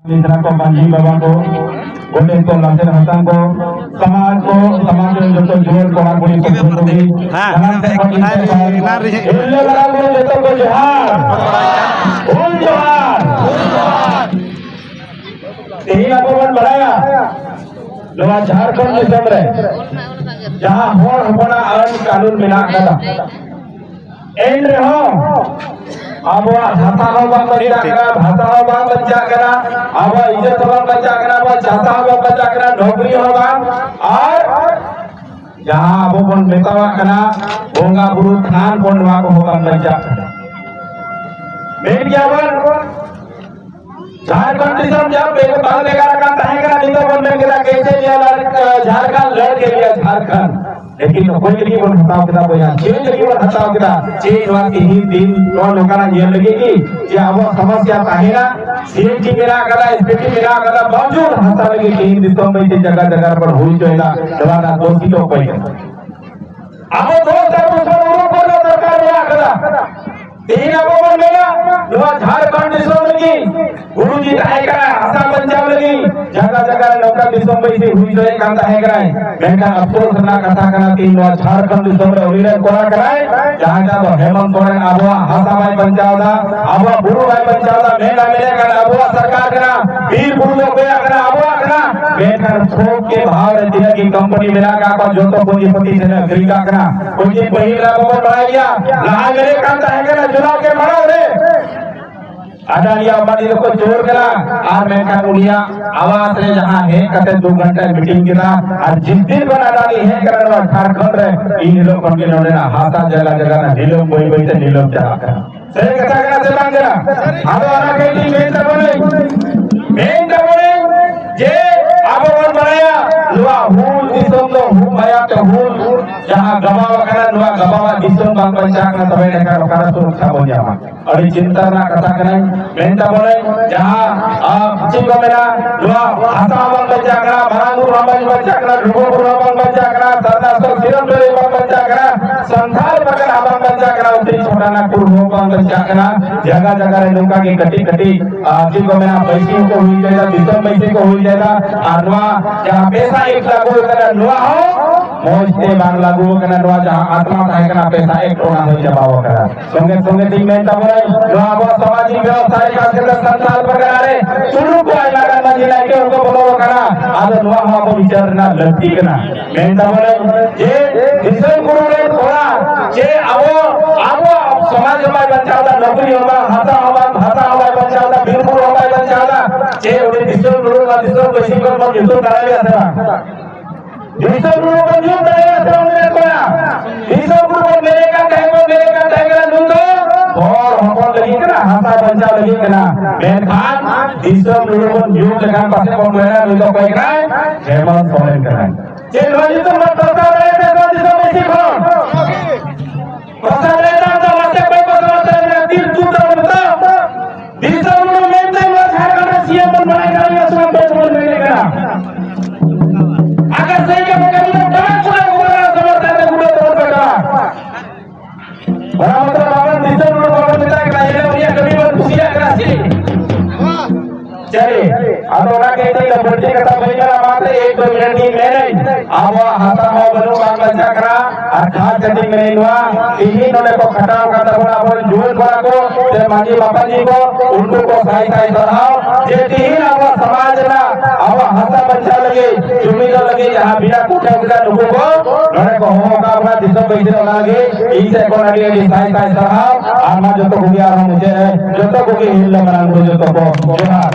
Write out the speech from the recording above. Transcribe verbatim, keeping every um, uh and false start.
ᱢᱤᱥᱨᱟ ᱠᱚ, ᱢᱟᱹᱡᱷᱤ ᱵᱟᱵᱟ ᱠᱚ, ᱜᱚᱰᱮᱛ ᱠᱚ, ᱞᱟᱥᱮᱨ ᱦᱟᱛᱟᱝ ᱠᱚ, ᱥᱚᱢᱟᱡᱽ ᱠᱚ, ᱥᱚᱢᱟᱡᱽ ᱨᱮᱱ ᱡᱚᱛᱚ ᱡᱩᱣᱟᱹᱱ ᱠᱚᱲᱟ ᱠᱩᱲᱤ ᱠᱚ, ᱡᱚᱛᱚ ᱜᱮ ᱦᱮᱸ, ᱥᱟᱱᱟᱢ ᱥᱮᱫ ᱠᱷᱚᱱ ᱦᱮᱸ, ᱤᱧ ᱴᱷᱮᱱ ᱠᱷᱚᱱ ᱮᱱᱟᱱ ᱨᱮ ᱦᱮᱡ ᱛᱤᱨᱞᱟᱹ ᱢᱟᱨᱟᱝ ᱵᱩᱨᱩ ᱡᱚᱛᱚ ᱠᱚ ᱡᱚᱦᱟᱨ, ᱦᱩᱞ ᱡᱚᱦᱟᱨ᱾ ᱛᱮᱦᱮᱧ ᱟᱵᱚ ᱵᱚᱱ ᱵᱟᱲᱟᱭᱟ, ᱱᱚᱣᱟ ᱡᱷᱟᱲᱠᱷᱚᱸᱰ ᱫᱤᱥᱚᱢ ᱨᱮ ᱡᱟᱦᱟᱸ ᱦᱚᱲ ᱦᱚᱯᱚᱱᱟᱜ ᱟᱹᱱ ᱠᱟᱹᱱᱩᱱ ᱢᱮᱱᱟᱜ ᱠᱟᱫᱟ, ᱮᱱ ᱨᱮᱦᱚᱸ ᱟᱵᱚᱣᱟᱜ ᱦᱟᱥᱟ ᱦᱚᱸ ᱵᱟᱝ ᱵᱟᱧᱪᱟᱜ ᱠᱟᱱᱟ, ᱵᱷᱟᱥᱟ ᱦᱚᱸ ᱵᱟᱝ ᱵᱟᱧᱪᱟᱜ ᱠᱟᱱᱟ, ᱟᱵᱚᱣᱟᱜ ᱤᱡᱽᱡᱚᱛ ᱦᱚᱸ ᱵᱟᱝ ᱵᱟᱧᱪᱟᱜ ᱠᱟᱱᱟ, ᱟᱵᱚᱣᱟᱜ ᱪᱟᱥᱟ ᱦᱚᱸ ᱵᱟᱝ ᱵᱟᱧᱪᱟᱜ ᱠᱟᱱᱟ, ᱱᱚᱠᱨᱤ ᱦᱚᱸ ᱵᱟᱝ, ᱟᱨ ᱡᱟᱦᱟᱸ ᱟᱵᱚ ᱵᱚᱱ ᱢᱮᱛᱟᱣᱟᱜ ᱠᱟᱱᱟ ᱵᱚᱸᱜᱟ ᱵᱩᱨᱩ ᱛᱷᱟᱱ ᱠᱚ, ᱱᱚᱣᱟ ᱠᱚᱦᱚᱸ ᱵᱟᱝ ᱵᱟᱧᱪᱟᱜ ᱠᱟᱱᱟ᱾ ᱢᱮᱱ ᱜᱮᱭᱟ ᱵᱚᱱ, ᱡᱷᱟᱲᱠᱷᱚᱸᱰ ᱫᱤᱥᱚᱢ ᱡᱟᱦᱟᱸ ᱵᱮ-, ᱵᱟᱝ ᱵᱷᱮᱜᱟᱨ ᱟᱠᱟᱱ ᱛᱟᱦᱮᱸ ᱠᱟᱱᱟ, ᱱᱤᱛᱚᱜ ᱵᱚᱱ ᱢᱮᱱ ᱠᱮᱫᱟ, ᱠᱮᱥᱮ ᱞᱤᱭᱟ ᱞᱟᱲ-, ᱡᱷᱟᱲᱠᱷᱚᱸᱰ ᱞᱟᱲ ᱠᱮ ᱞᱤᱭᱟ ᱡᱷᱟᱲᱠᱷᱚᱸᱰ᱾ ᱞᱮᱠᱤᱱ ᱚᱠᱚᱭ ᱞᱟᱹᱜᱤᱫ ᱵᱚᱱ ᱦᱟᱛᱟᱣ ᱠᱮᱫᱟ ᱵᱚᱭᱦᱟ? ᱪᱮᱫ ᱞᱟᱹᱜᱤᱫ ᱵᱚᱱ ᱦᱟᱛᱟᱣ ᱠᱮᱫᱟ? ᱪᱮᱫ ᱱᱚᱣᱟ ᱛᱤᱦᱤᱧ ᱫᱤᱱ ᱱᱚᱜᱼᱚ ᱱᱚᱝᱠᱟᱱᱟᱜ ᱧᱮᱞ ᱞᱟᱹᱜᱤᱫ ᱜᱮ ᱡᱮ ᱟᱵᱚᱣᱟᱜ ᱥᱚᱢᱚᱥᱥᱟ ᱛᱟᱦᱮᱱᱟ? ᱥᱤ ᱮᱱ ᱡᱤ ᱢᱮᱱᱟᱜ ᱠᱟᱫᱟ, ᱮᱥ ᱯᱤ ᱴᱤ ᱢᱮᱱᱟᱜ ᱠᱟᱫᱟ, ᱵᱟᱣᱡᱩᱫ ᱦᱟᱥᱟ ᱞᱟᱹᱜᱤᱫ ᱛᱤᱦᱤᱧ ᱫᱤᱥᱚᱢ ᱵᱟᱹᱭᱥᱤ ᱡᱟᱭᱜᱟ ᱡᱟᱭᱜᱟ ᱨᱮᱵᱚᱱ ᱦᱩᱭ ᱦᱚᱪᱚᱭᱮᱫᱟ᱾ ᱱᱚᱣᱟ ᱨᱮᱱᱟᱜ ᱫᱳᱥᱤ ᱫᱚ ᱚᱠᱚᱭ ᱠᱟᱱᱟ? ᱟᱵᱚ ᱫᱳᱥ ᱟᱨ ᱫᱩᱥᱢᱟᱱ ᱩᱨᱩᱢ ᱠᱚᱨᱮᱱᱟᱜ ᱫᱚᱨᱠᱟᱨ ᱢᱮᱱᱟᱜ ᱠᱟᱫᱟ᱾ ᱛᱮᱦᱮᱧ ᱟᱵᱚ ᱵᱚᱱ ᱢᱮᱱᱟ, ᱱᱚᱣᱟ ᱡᱷᱟᱲᱠᱷᱚᱸᱰ ᱫᱤᱥᱚᱢ ᱨᱮᱜᱮ ᱜᱩᱨᱩᱡᱤ ᱛᱟᱦᱮᱸ ᱠᱟᱱᱟ, ᱦᱟᱥᱟ ᱵᱟᱧᱪᱟᱣ ᱞᱟᱹᱜᱤᱫ ᱡᱟᱭᱜᱟ ᱡᱟᱭᱜᱟ ᱨᱮ ᱱᱚᱝᱠᱟ ᱫᱤᱥᱚᱢ ᱵᱟᱹᱭᱥᱤ ᱦᱩᱭ ᱦᱚᱪᱚᱭᱮᱫ ᱠᱟᱱ ᱛᱟᱦᱮᱸ ᱠᱟᱱᱟᱭ᱾ ᱢᱮᱱᱠᱷᱟᱱ ᱟᱯᱥᱳᱥ ᱨᱮᱱᱟᱜ ᱠᱟᱛᱷᱟ ᱠᱟᱱᱟ, ᱛᱮᱦᱮᱧ ᱱᱚᱣᱟ ᱡᱷᱟᱲᱠᱷᱚᱸᱰ ᱫᱤᱥᱚᱢ ᱨᱮ ᱩᱱᱤ ᱨᱮᱱ ᱠᱚᱲᱟ ᱠᱟᱱᱟᱭ, ᱡᱟᱦᱟᱸᱭ ᱫᱚ ᱦᱮᱢᱚᱱᱛ ᱥᱚᱨᱮᱱ ᱟᱵᱚᱣᱟᱜ ᱦᱟᱥᱟ ᱵᱟᱭ ᱵᱟᱧᱪᱟᱣ ᱮᱫᱟ, ᱟᱵᱚᱣᱟᱜ ᱵᱩᱨᱩ ᱵᱟᱭ ᱵᱟᱧᱪᱟᱣ ᱮᱫᱟ, ᱢᱮᱱᱟ ᱢᱮᱱᱮᱫ ᱠᱟᱱ ᱟᱵᱚᱣᱟᱜ ᱥᱚᱨᱠᱟᱨ ᱠᱟᱱᱟ, ᱵᱤᱨ ᱵᱩᱨᱩ ᱫᱚ ᱚᱠᱚᱭᱟᱜ ᱠᱟᱱᱟ? ᱟᱵᱚᱣᱟᱜ ᱠᱟᱱᱟ᱾ ᱢᱮᱱᱠᱷᱟᱱ ᱛᱷᱳᱠ ᱠᱮ ᱵᱷᱟᱣ ᱨᱮ ᱛᱤᱱᱟᱹᱜ ᱜᱮ ᱠᱳᱢᱯᱟᱱᱤ ᱢᱮᱱᱟᱜ ᱟᱠᱟᱫ ᱠᱚᱣᱟ, ᱡᱚᱛᱚ ᱯᱩᱸᱡᱤᱯᱚᱛᱤ ᱴᱷᱮᱱ ᱟᱹᱠᱷᱨᱤᱧ ᱠᱟᱜ ᱠᱟᱱᱟ᱾ ᱯᱩᱸᱡᱤ ᱯᱟᱹᱦᱤᱞ ᱨᱮ ᱟᱵᱚ ᱵᱚᱱ ᱵᱟᱲᱟᱭ ᱜᱮᱭᱟ, ᱞᱟᱦᱟ ᱧᱮᱞᱮᱫ ᱠᱟᱱ ᱛᱟᱦᱮᱸ ᱠᱟᱱᱟ ᱪᱩᱱᱟᱣ ᱠᱮ ᱢᱟᱲᱟᱝ ᱨᱮ ᱟᱰᱟᱱᱤ ᱟᱢᱵᱟᱱᱤ ᱫᱚᱠᱚ ᱪᱳᱨ ᱠᱟᱱᱟ, ᱟᱨ ᱢᱮᱱᱠᱷᱟᱱ ᱩᱱᱤᱭᱟᱜ ᱟᱣᱟᱥ ᱨᱮ ᱡᱟᱦᱟᱸ ᱦᱮᱡ ᱠᱟᱛᱮ ᱫᱩ ᱜᱷᱚᱱᱴᱟᱭ ᱢᱤᱴᱤᱝ ᱠᱮᱫᱟ, ᱟᱨ ᱡᱤᱥ ᱫᱤᱱ ᱠᱷᱚᱱ ᱟᱰᱟᱱᱤ ᱦᱮᱡ ᱠᱟᱱᱟ ᱱᱚᱣᱟ ᱡᱷᱟᱲᱠᱷᱚᱸᱰ ᱨᱮ, ᱤᱱ ᱦᱤᱞᱳᱜ ᱠᱷᱚᱱ ᱜᱮ ᱱᱚᱰᱮᱱᱟᱜ ᱦᱟᱥᱟ ᱡᱟᱭᱜᱟ ᱡᱟᱭᱜᱟ ᱨᱮᱱᱟᱜ ᱱᱤᱞᱟᱹᱢ ᱵᱟᱹᱭ ᱵᱟᱹᱭ ᱛᱮ ᱱᱤᱞᱟᱹᱢ ᱪᱟᱞᱟᱜ ᱠᱟᱱᱟ᱾ ᱥᱟᱹᱨᱤ ᱠᱟᱛᱷᱟ ᱠᱟᱱᱟ ᱥᱮ ᱵᱟᱝ ᱠᱟᱱᱟ? ᱟᱫᱚ ᱚᱱᱟ ᱠᱟᱹᱴᱤᱡ ᱢᱮᱱ ᱛᱟᱵᱚᱱᱟᱹᱧ, ᱢᱮᱱ ᱛᱟᱵᱚᱱᱟᱹᱧ ᱡᱮ ᱟᱵᱚ ᱵᱚᱱ ᱵᱟᱲᱟᱭᱟ ᱱᱚᱣᱟ ᱦᱩᱞ ᱫᱤᱥᱚᱢ ᱫᱚ ᱦᱩᱞ ᱢᱟᱭᱟᱢ ᱛᱮ ᱦᱩᱞ ᱡᱟᱦᱟᱸ ᱜᱟᱵᱟᱣ ᱟᱠᱟᱱᱟ, ᱱᱚᱣᱟ ᱜᱟᱵᱟᱣᱟᱜ ᱫᱤᱥᱚᱢ ᱵᱟᱝ ᱵᱟᱧᱪᱟᱣ ᱠᱟᱱᱟ, ᱛᱚᱵᱮ ᱮᱱᱠᱷᱟᱱ ᱚᱠᱟᱨᱮ ᱥᱩᱨᱚᱠᱠᱷᱟ ᱵᱚᱱ ᱧᱟᱢᱟ? ᱟᱹᱰᱤ ᱪᱤᱱᱛᱟ ᱨᱮᱱᱟᱜ ᱠᱟᱛᱷᱟ ᱠᱟᱱᱟ᱾ ᱢᱮᱱ ᱛᱟᱵᱚᱱᱟᱹᱧ ᱡᱟᱦᱟᱸ, ᱟ, ᱪᱮᱫ ᱠᱚ ᱢᱮᱱᱟ, ᱱᱚᱣᱟ ᱦᱟᱥᱟ ᱦᱚᱸ ᱵᱟᱝ ᱵᱟᱧᱪᱟᱜ ᱠᱟᱱᱟ, ᱢᱟᱨᱟᱝ ᱵᱩᱨᱩ ᱦᱚᱸ ᱵᱟᱝ ᱵᱟᱧᱪᱟᱜ ᱠᱟᱱᱟ, ᱰᱩᱵᱟᱹ ᱵᱩᱨᱩ ᱦᱚᱸ ᱵᱟᱝ ᱵᱟᱧᱪᱟᱜ ᱠᱟᱱᱟ, ᱥᱟᱨᱱᱟ ᱥᱚᱨ ᱥᱤᱨᱚᱢ ᱰᱟᱹᱨᱤ ᱵᱟᱝ ᱵᱟᱧᱪᱟᱜ ᱠᱟᱱᱟ, ᱥᱟᱱᱛᱟᱲ ᱯᱟᱨᱜᱟᱱᱟ ᱵᱟᱝ ᱵᱟᱧᱪᱟᱜ ᱠᱟᱱᱟ, ᱩᱛᱨᱤ ᱪᱷᱚᱴᱟ ᱱᱟᱜᱽᱯᱩᱨ ᱦᱚᱸ ᱵᱟᱝ ᱵᱟᱧᱪᱟᱜ ᱠᱟᱱᱟ᱾ ᱡᱟᱭᱜᱟ ᱡᱟᱭᱜᱟ ᱨᱮ ᱱᱚᱝᱠᱟ ᱜᱮ ᱠᱟᱹᱴᱤᱡ ᱠᱟᱹᱴᱤᱡ, ᱟᱨ ᱪᱮᱫ ᱠᱚ ᱢᱮᱱᱟ, ᱵᱟᱹᱭᱥᱤ ᱠᱚ ᱦᱩᱭ ᱦᱚᱪᱚᱭᱮᱫᱟ, ᱫᱤᱥᱚᱢ ᱵᱟᱹᱭᱥᱤ ᱠᱚ ᱦᱩᱭ ᱦᱚᱪᱚᱭᱮᱫᱟ᱾ ᱟᱨ ᱱᱚᱣᱟ ᱡᱟᱦᱟᱸ ᱯᱮᱥᱟ ᱮᱠᱴ ᱞᱟᱹᱜᱩ ᱟᱠᱟᱱᱟ, ᱱᱚᱣᱟ ᱦᱚᱸ ᱢᱚᱡᱽ ᱛᱮ ᱵᱟᱝ ᱞᱟᱹᱜᱩ ᱟᱠᱟᱱᱟ᱾ ᱱᱚᱣᱟ ᱡᱟᱦᱟᱸ ᱟᱛᱢᱟ ᱛᱟᱦᱮᱸ ᱠᱟᱱᱟ, ᱯᱮᱥᱟ ᱮᱠᱴ, ᱚᱱᱟ ᱦᱚᱸ ᱪᱟᱵᱟᱣ ᱟᱠᱟᱱᱟ᱾ ᱥᱚᱸᱜᱮ ᱥᱚᱸᱜᱮ ᱛᱤᱧ ᱢᱮᱱ ᱛᱟᱵᱚᱱᱟᱹᱧ, ᱱᱚᱣᱟ ᱟᱵᱚᱣᱟᱜ ᱥᱟᱢᱟᱡᱤᱠ ᱵᱮᱵᱚᱥᱛᱷᱟ ᱨᱮ ᱠᱷᱟᱥ ᱠᱟᱛᱮ ᱥᱟᱱᱛᱟᱲ ᱯᱟᱨᱜᱟᱱᱟ ᱨᱮ ᱛᱩᱲᱩᱠ ᱠᱚ ᱟᱭᱢᱟ ᱜᱟᱱ ᱢᱟᱹᱡᱷᱤ ᱱᱟᱭᱠᱮ ᱦᱚᱸᱠᱚ ᱵᱚᱞᱚ ᱟᱠᱟᱱᱟ᱾ ᱟᱫᱚ ᱱᱚᱣᱟ ᱦᱚᱸ ᱟᱵᱚ ᱵᱤᱪᱟᱹᱨ ᱨᱮᱱᱟᱜ ᱞᱟᱹᱠᱛᱤ ᱠᱟᱱᱟ᱾ ᱢᱮᱱ ᱛᱟᱵᱚᱱᱟᱹᱧ ᱡᱮ ᱫᱤᱥᱚᱢ ᱜᱩᱨᱩ ᱨᱮᱱ ᱠᱚᱲᱟ, ᱪᱮ ᱟᱵᱚ, ᱟᱵᱚᱣᱟᱜ ᱥᱚᱢᱟᱡᱽ ᱦᱚᱸ ᱵᱟᱭ ᱵᱟᱧᱪᱟᱣ ᱮᱫᱟ, ᱱᱚᱠᱨᱤ ᱦᱚᱸ ᱵᱟᱝ, ᱦᱟᱥᱟ ᱦᱚᱸ ᱵᱟᱝ, ᱵᱷᱟᱥᱟ ᱦᱚᱸ ᱵᱟᱭ ᱵᱟᱧᱪᱟᱣ ᱮᱫᱟ, ᱵᱤᱨ ᱵᱩᱨᱩ ᱦᱚᱸ ᱵᱟᱭ ᱵᱟᱧᱪᱟᱣ ᱮᱫᱟ, ᱪᱮ ᱩᱱᱤ ᱫᱤᱥᱚᱢ ᱜᱩᱨᱩ ᱟᱨ ᱫᱤᱥᱚᱢ ᱵᱟᱹᱭᱥᱤ ᱠᱷᱚᱱ ᱵᱚᱱ ᱧᱩᱛᱩᱢ ᱫᱟᱲᱮᱭᱟᱜᱼᱟ ᱥᱮ ᱵᱟᱝ? ᱫᱤᱥᱚᱢ ᱜᱩᱨᱩ ᱵᱚᱱ ᱧᱩᱛᱩᱢ ᱫᱟᱲᱮᱭᱟᱜᱼᱟ ᱥᱮ ᱵᱟᱝ? ᱩᱱᱤ ᱨᱮᱱ ᱠᱚᱲᱟ, ᱫᱤᱥᱚᱢ ᱜᱩᱨᱩ ᱵᱚᱱ ᱢᱮᱱᱮᱫ ᱠᱟᱱ ᱛᱟᱦᱮᱸ ᱠᱚ, ᱢᱮᱱᱮᱫ ᱠᱟᱱ ᱛᱟᱦᱮᱸ ᱠᱟᱱᱟ, ᱱᱩᱭ ᱫᱚ ᱦᱚᱲ ᱦᱚᱯᱚᱱ ᱞᱟᱹᱜᱤᱫ ᱠᱟᱱᱟ, ᱦᱟᱥᱟ ᱵᱟᱧᱪᱟᱣ ᱞᱟᱹᱜᱤᱫ ᱠᱟᱱᱟ᱾ ᱢᱮᱱᱠᱷᱟᱱ ᱫᱤᱥᱚᱢ ᱜᱩᱨᱩ ᱵᱚᱱ ᱧᱩᱛᱩᱢ ᱞᱮᱠᱷᱟᱱ ᱯᱟᱥᱮ ᱵᱚᱱ ᱢᱮᱱᱟ, ᱱᱩᱭ ᱫᱚ ᱚᱠᱚᱭ ᱠᱟᱱᱟᱭ? ᱦᱮᱢᱚᱱᱛ ᱥᱚᱨᱮᱱ ᱠᱟᱱᱟᱭ᱾ ᱪᱮᱫ ᱱᱚᱣᱟ ᱧᱩᱛᱩᱢ ᱵᱚᱱ ᱯᱨᱚᱪᱟᱨ ᱫᱟᱲᱮᱭᱟᱜ ᱠᱟᱱᱟ ᱫᱤᱥᱚᱢ ᱵᱟᱹᱭᱥᱤ ᱠᱷᱚᱱ? ᱯᱨᱚᱪᱟᱨ ᱫᱟᱲᱮᱭᱟᱜ ᱠᱟᱱᱟ ᱫᱚ ᱢᱟᱥᱮ ᱚᱠᱚᱭ ᱠᱚ ᱥᱚᱢᱚᱨᱛᱷᱚᱱ ᱮᱢ ᱠᱟᱱᱟ? ᱛᱤ ᱩᱪᱩ ᱛᱟᱵᱚᱱ ᱢᱮᱛᱟ᱾ ᱫᱤᱥᱚᱢ ᱜᱩᱨᱩ ᱢᱮᱱᱛᱮ ᱱᱚᱣᱟ ᱡᱷᱟᱲᱠᱷᱚᱸᱰ ᱨᱮ ᱥᱤ ᱮᱢ ᱵᱚᱱ ᱵᱟᱲᱟᱭ ᱠᱟᱱᱟ ᱥᱮ ᱵᱟᱝ ᱵᱚᱱ ᱢᱮᱱᱮᱫ ᱠᱟᱱᱟ? ᱟᱜᱟᱨ ᱥᱟᱹᱦᱤ ᱠᱟᱛᱷᱟ ᱠᱟᱱ ᱠᱷᱟᱱ ᱵᱟᱝ ᱠᱚᱲᱟ ᱠᱚ ᱵᱚᱱ ᱥᱚᱢᱚᱨᱛᱷᱚᱱ ᱨᱮ ᱜᱩᱰᱟᱹ ᱛᱟᱵᱚᱱ ᱯᱮ ᱠᱟᱱᱟ᱾ ᱚᱱᱟ ᱢᱚᱛᱞᱚᱵ ᱟᱵᱚ ᱫᱤᱥᱚᱢ ᱦᱚᱲ ᱵᱟᱵᱚᱱ ᱢᱮᱛᱟᱭ ᱠᱟᱱᱟ, ᱤᱱᱟᱹ ᱩᱱᱤᱭᱟᱜ ᱠᱟᱹᱢᱤ ᱵᱚᱱ ᱠᱩᱥᱤᱭᱟᱜ ᱠᱟᱱᱟ ᱥᱮ? ᱪᱟᱞᱮ, ᱟᱫᱚ ᱚᱱᱟ ᱠᱟᱹᱦᱤᱛᱮ ᱤᱧ ᱫᱚ ᱵᱟᱹᱲᱛᱤ ᱠᱟᱛᱷᱟ ᱵᱟᱹᱧ ᱢᱮᱱᱟ, ᱚᱱᱟᱛᱮ ᱮᱠ ᱫᱩ ᱢᱤᱱᱤᱴ ᱜᱤᱧ ᱢᱮᱱᱟᱹᱧ᱾ ᱟᱵᱚᱣᱟᱜ ᱦᱟᱥᱟ ᱦᱚᱸ ᱵᱟᱹᱱᱩᱜ, ᱵᱟᱝ ᱵᱟᱧᱪᱟᱜ ᱠᱟᱱᱟ᱾ ᱟᱨ ᱠᱷᱟᱥ ᱠᱟᱛᱮ ᱢᱮᱱᱟᱹᱧ ᱱᱚᱣᱟ, ᱛᱤᱦᱤᱧ ᱱᱚᱰᱮ ᱠᱚ ᱠᱷᱟᱴᱟᱣ ᱟᱠᱟᱱ ᱛᱟᱵᱚᱱᱟ ᱟᱵᱚᱨᱮᱱ ᱡᱩᱣᱟᱹᱱ ᱠᱚᱲᱟ ᱠᱚ, ᱥᱮ ᱢᱟᱹᱡᱷᱤ ᱢᱟᱯᱟᱡᱷᱤ ᱠᱚ, ᱩᱱᱠᱩ ᱠᱚ ᱥᱟᱭ ᱥᱟᱭ ᱥᱟᱨᱦᱟᱣ ᱡᱮ ᱛᱤᱦᱤᱧ ᱟᱵᱚᱣᱟᱜ ᱥᱚᱢᱟᱡᱽ ᱨᱮᱱᱟᱜ, ᱟᱵᱚᱣᱟᱜ ᱦᱟᱥᱟ ᱵᱟᱧᱪᱟᱣ ᱞᱟᱹᱜᱤᱫ, ᱡᱩᱢᱤᱫᱚᱜ ᱞᱟᱹᱜᱤᱫ ᱡᱟᱦᱟᱸ ᱵᱤᱨᱟ ᱠᱚ ᱴᱷᱟᱹᱣ ᱠᱮᱫᱟ, ᱱᱩᱠᱩ ᱠᱚ ᱱᱚᱰᱮ ᱠᱚ ᱦᱚᱦᱚ ᱟᱠᱟᱫ ᱵᱚᱱᱟ ᱫᱤᱥᱚᱢ ᱵᱟᱹᱭᱥᱤ ᱨᱮ, ᱚᱱᱟ ᱞᱟᱹᱜᱤᱫ ᱤᱧ ᱥᱮᱫ ᱠᱷᱚᱱ ᱟᱹᱰᱤ ᱟᱹᱰᱤ ᱥᱟᱭ ᱥᱟᱭ ᱥᱟᱨᱦᱟᱣ᱾ ᱟᱨ ᱢᱟ ᱡᱚᱛᱚ ᱠᱚᱜᱮ ᱟᱨᱦᱚᱸ ᱢᱩᱪᱟᱹᱫ ᱨᱮ ᱡᱚᱛᱚ ᱠᱚᱜᱮ ᱦᱤᱨᱞᱟᱹ ᱢᱟᱨᱟᱝ ᱵᱩᱨᱩ ᱡᱚᱛᱚ ᱠᱚ ᱡᱚᱦᱟᱨ᱾